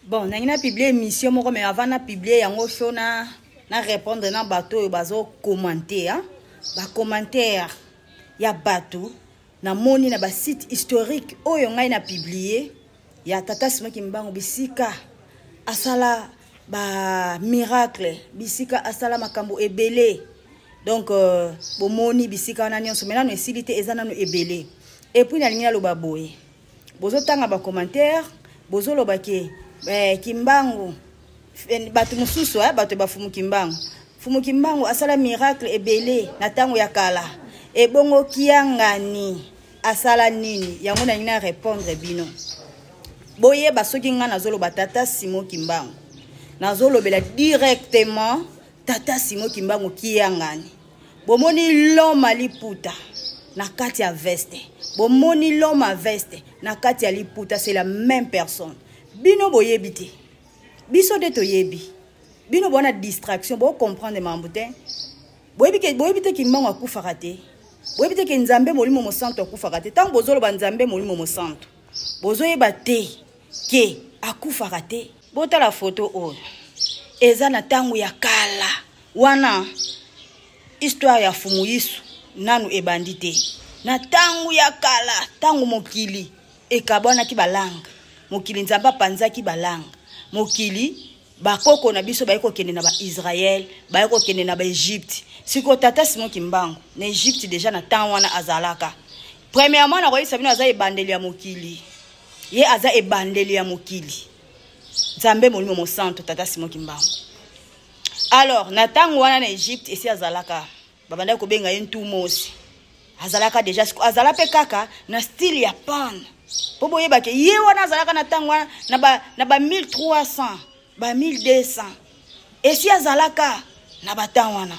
Bon, nangi na publier émission moko, mais avant na publier yango, faut na répondre na bato oyo bazo commenter, hein? Ba commentaire ya bato namoni na ba site historique oyo ngai na publier ya tata Simon Kimbangu, bisika asala ba miracle, bisika asala makambo ebele. Donc bomoni bisika wana nyonso, mais nano esili te, eza nano ebele. Et puis nalingi naloba boye, bozotanga ba commentaire, bozoloba ke Kimbangu, bato mosusu, bato bafumu Kimbangu, Fumu Kimbangu asala miracle ebele na ntango ya kala, ebongo Kiangani asala nini? Yango nalingi na répondre bino. Boyeba, soki ngai nazoloba tata Simon Kimbangu, nazolobela directement tata Simon Kimbangu Kiangani. Bomoni loma liputa na kati ya veste, bomoni loma veste na kati ya liputa, c'est la même personne. Bino boyebi te, biso nde toyebi. Bino bona distraction, bocomprendre mambo te. Boyebi te Kimbangu akufaka te, boyebi te ke Nzambe Molimo Mosantu akufaka te. Ntango bozoloba Nzambe Molimo Mosantu, bozoyeba te ke akufaka te. Botala foto oyo, eza na ntango ya kala wana, histoire ya Fumu Yisu nanu ebandi te. Na ntango ya kala, ntango mokili ekabwanaki balanga, mokili Nzambe apanzaki balanga mokili, bakoko na biso baye kokende na baIsrael, baye kokende na baEgypte. Sikoyo tata Simon Kimbangu na Egypte déjà na temps wana azalaka. Premièrement, nakoyebisa bino, aza ebandeli ya mokili, ye aza ebandeli ya mokili, Nzambe Molimo Mosantu, tata Simon Kimbangu. Alors na ntango wana na Egypte esi azalaka, babandaki kobenga ye Ntumosi. Azalaka déjà, azala mpe kaka na style ya pan, mpo boyebake ye wana azalaka na ntango wana na ba 1300, ba 1200, esi azalaka na batemps wana.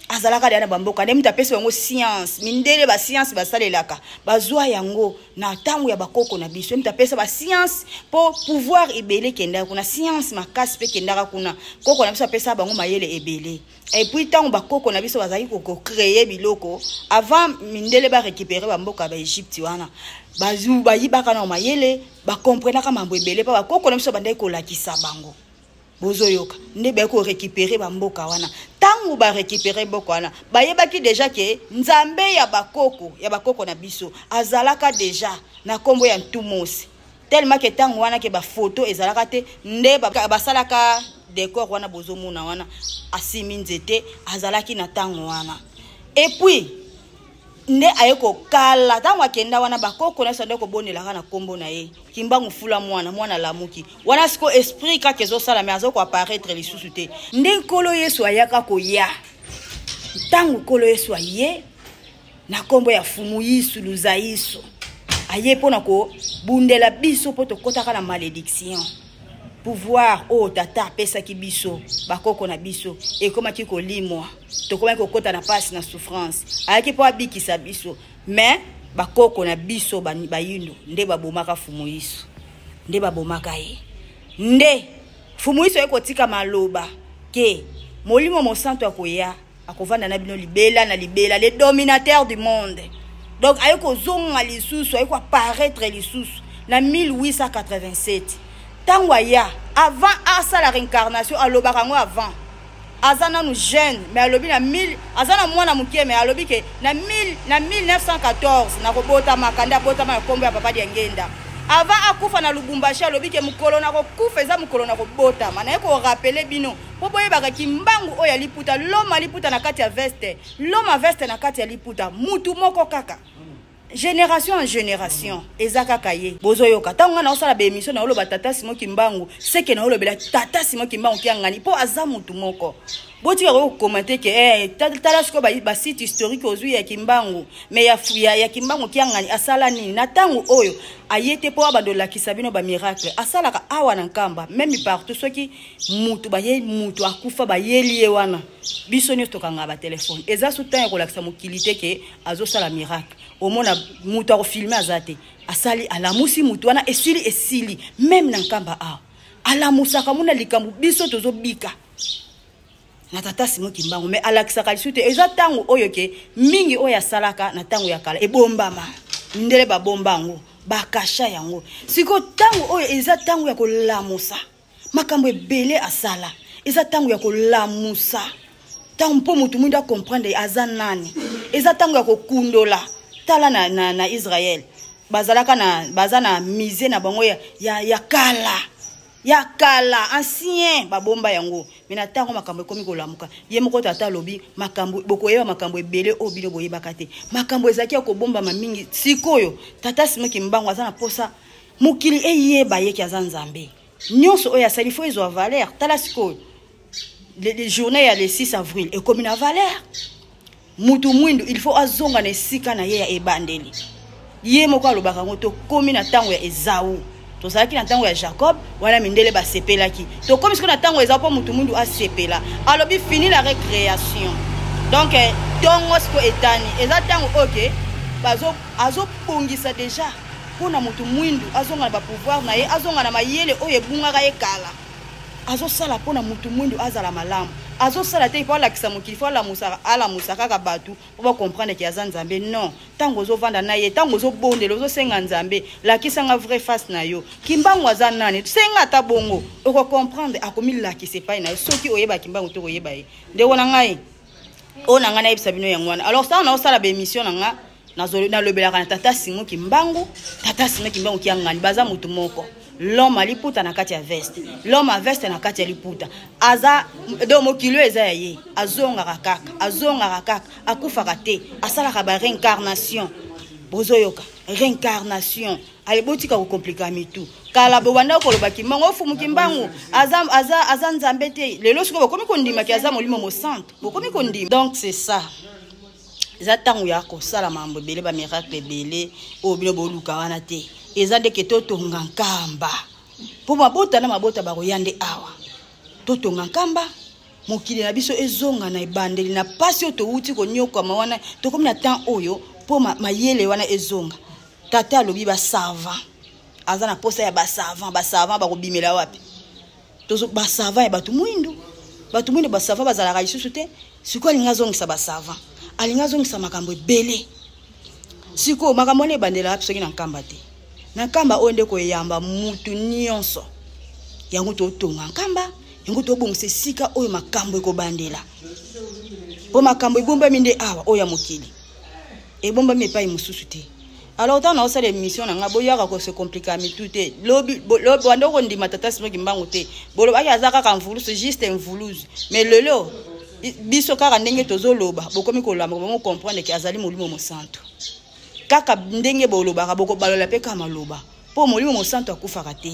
Azalaka deya na bamboka nde moto apesi bango science. Mindele, bascience basalelaka, bazwa yango na ntango ya bakoko na biso. Moto apesa bascience, mpo pouvoir ebele ekendaka kuna, science makasi mpe ekendaka kuna. Koko na biso apesa bango mayele ebele. Et puis ntango bakoko na biso bazalaki kocréer biloko avant mindele barécupérer bamboka ya baEgypte wana, bayibaka na mayele, bakomprenaka mambo ebele, mpo bakoko na biso bandaki kolakisa bango. Bozoyoka nde baye korécupérer bamboka wana. Ntango barécupérer mboka wana, bayebaki déjà ke Nzambe ya bakoko na biso azalaka déjà na nkombo ya Ntumosi, tellement ke ntango wana ke bafoto ezalaka te, nde basalaka décor wana bozomona wana, asimi nzete, azalaki na ntango wana. Et puis nde aye kokala, ntango akenda wana, bakoko nyonso nde kobondelaka na nkombo na ye, Kimbangu fula mwana, mwana alamuki wana. Siko esprit kaka ezosala, mais azokoapparaître lisusu te. Nde Nkolo Yesu ayaka koya. Ntango Nkolo Yesu aye na nkombo ya Fumu Yisu Luzayisu, aye mpona kobundela biso, mpo tokɔtaka na malédiction. Pouvoir oyo tata apesaki biso, bakoko na biso, ekomaki kolimwa, tokomaki kokɔta na pasi, na souffrance. Ayaki mpo abikisa biso, mais bakoko na biso bayindo nde babomaka Fumu Yisu, nde babomaka ye. Nde Fumu Yisu aye kotika maloba ke Molimo Mosantu akoya, akovanda na bino libela na libela, le dominateur du monde. Donc aye kozonga lisusu, aye koapparaître lisusu na 1887. Ntango aya, avant asala réincarnation, alobaka yango avant, aza nanu jeune, mais alobi na 1000, aza na mwana moke, mais alobi ke na 1000, na 1914 nakobotamaka. Nde abotama na nkombo ya papa Diangenda. Avant akufa na Lubumbashi, alobi ke mokolo nakokufa eza mokolo na kobotama. Naye korappeler bino mpo boyebaka Kimbangu oyo ya liputa, loma liputa na kati ya veste, loma veste na kati ya liputa, mutu moko kaka, génération en génération, eza kaka ye. Bozoyoka, ntango ngai naosala baémission, naoloba tata Simon Kimbangu, seke naolobela tata Simon Kimbangu Kiangani, mpo aza mutu moko. Botika kokomante ke tala sikoyo basite historique ozwi ya Kimbangu, mais ya Kimbangu Kiangani asala nini na ntango oyo aye te mpo abanda olakisa bino bamiracle asalaka awa na Nkamba, même partout. Soki mutu baye, mutu akufa, bayeli ye wana, biso nyonso tokangaka batelefone. Eza su ntango ya kolakisa mokili te ke azosala miracle. Omona mutu akofilmer aza te, asali, alamusi mutu wana, esili, esili. Même na Nkamba awa alamusaka, mona likambo biso tozobika na tata Simon Kimbangu, mais alakisaka lisusu te. Eza ntango oyo ke mingi oyo asalaka na ntango ya kala ebombama, mindele babomba yango. Bakasha yango. Sikoyo ntango oyo eza ntango ya kolamusa makambo ebele asala, eza ntango ya kolamusa ntango mpo moto mwindo acomprendre aza nani. Eza ntango ya kokundola. Tala na Israel bazalaka na, baza na musée na bango ya kala, ya kala ancien, babomba yango. Me na ntango makambo ekomi kolamuka, ye moko tata alobi makambo, bokoyeba makambo ebele oyo bino boyebaka te. Makambo ezalaki ya kobombama mingi. Sikoyo tata Simon Kimbangu aza na posa mokili eyeba ye ki aza Nzambe. Nyonso oyo asali fo ezwa valeur. Tala sikoyo le journée ya le 6 avril ekomi na valeur. Mutu mwindu il faut azonga na esika na ye ya ebandeli. Ye moko alobaka yango, tokomi na ntango ya Ezau. Tozalaki na ntango ya Jacob wana, mindele basepelaki. Tokomi sikoyo na ntango ya Ezau mpo mutu mwindu asepela. Alobi fini la récréation. Donc ntongo sikoyo etani, eza ntango oyo ke azobongisa deja mpona motu mwindu azonga na bapouvoir na ye, azonga na mayele oyo ebungaka ye kala. Azosala mpona motu mwindu azala malamu. Azosala te mpo alakisa mokili, fo alamusa kaka bato mpo bacomprendre ke aza Nzambe. Non, ntango ozovanda na ye, ntango ozobondela, ozosenga Nzambe: "Lakisanga vraie face na yo, Kimbangu aza nani?" Senga ata bongo, okocomprendre, akomilakisa epai na yo. Soki oyeba Kimbangu te, koyeba ye. Ndeko na ngai, oyo na ngai nayebisa bino yango wana. Alors ntango naosala baémission na nga, nalobelaka na tata Simon Kimbangu. Tata Simon Kimbangu Kiangani baza motu moko, l'homme ya liputa na kati ya veste, l'homme ya veste na kati ya liputa. Aza donc mokili oyo eza ya ye. Azongaka kaka, azongaka kaka, akufaka te, asalaka baréincarnation. Bozoyoka réincarnation? Ale, botika kocompliquer mitu. Kala bobanda koloba Kimbangu ofumu, Kimbangu aza Nzambe te. Lelo sikoyo bokomi kondimaki aza Molimo Mosantu, bokomi kondima. Donc c'est ça, eza ntango ya kosala makambo ebele, bamiracle ebele oyo bino boluka wana te. Eza ndeke totonga nkamba mpo mabota na mabota bakoya nde awa. Totonga nkamba, mokili na biso ezonga na ebandeli na pasi oyo towuti konyokwama wana. Tokomi na temps oyo mpo mayele wana ezonga. Tata alobi basavant, aza na posa ya basavant. Basavant bakobimela wapi? Basavant ya bato mwindu, bato mwindu basavant bazalaka lisusu te. Sikoyo alingi azongisa basavant, alingi azongisa makambo ebele. Sikoyo makambo wana ebandela wapi soki na nkamba te? Na nkamba oyo nde koyamba mutu nyonso. Yango totonga nkamba, yango tobongisa esika oyo makambo ekobandela, mpo makambo ebombami nde awa. Oyo ya mokili ebombami epai mosusu te. Alors ntango naosala émission na ngai, boyaka kose compliquer mitu te. Lobi banda okondima tata Simon Kimbangu te, bolobaki aza kaka mvulusu, juste mvuluzu. Mais lelo biso kaka ndenge tozoloba, bokomi kolamba, bongo comprendre ke azali Molimo Mosantu. Kaka ndenge bolobaka, bokobalola mpe kaka maloba, mpo Molimo Mosantu akufaka te.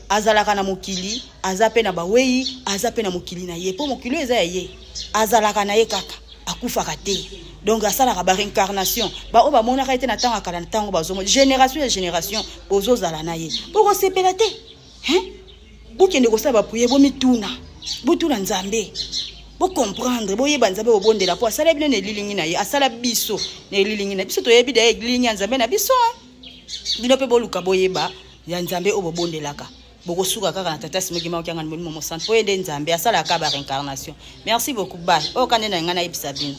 Azalaka na mokili, aza mpe na bawei, aza mpe na mokili na ye, mpo mokili oyo eza ya ye. Azalaka na ye kaka, akufaka te. Donc asalaka baréincarnation. Baoyo bamonaka ye te na ntango ya kala, na ntango bazomona, génération ya génération bozozala na ye, bokosepela te, hein? Bokende kosala baprière, bomituna, botuna Nzambe, bocomprendre, boyeba Nzambe, bobondela, mpo asala bino na elilingi na ye, asala biso na elilingi na biso. Toyebi da elilingi ya Nzambe na biso. Bino mpe boluka boyeba ya Nzambe oyo bobondelaka. Bokosuka kaka na tata Simon Kimbangu Kiangani, Molimo Mosantu, mpo ye nde Nzambe asalaka baréincarnation. Merci beaucoup, bye. Oyo ka nde na ngai nayebisa bino.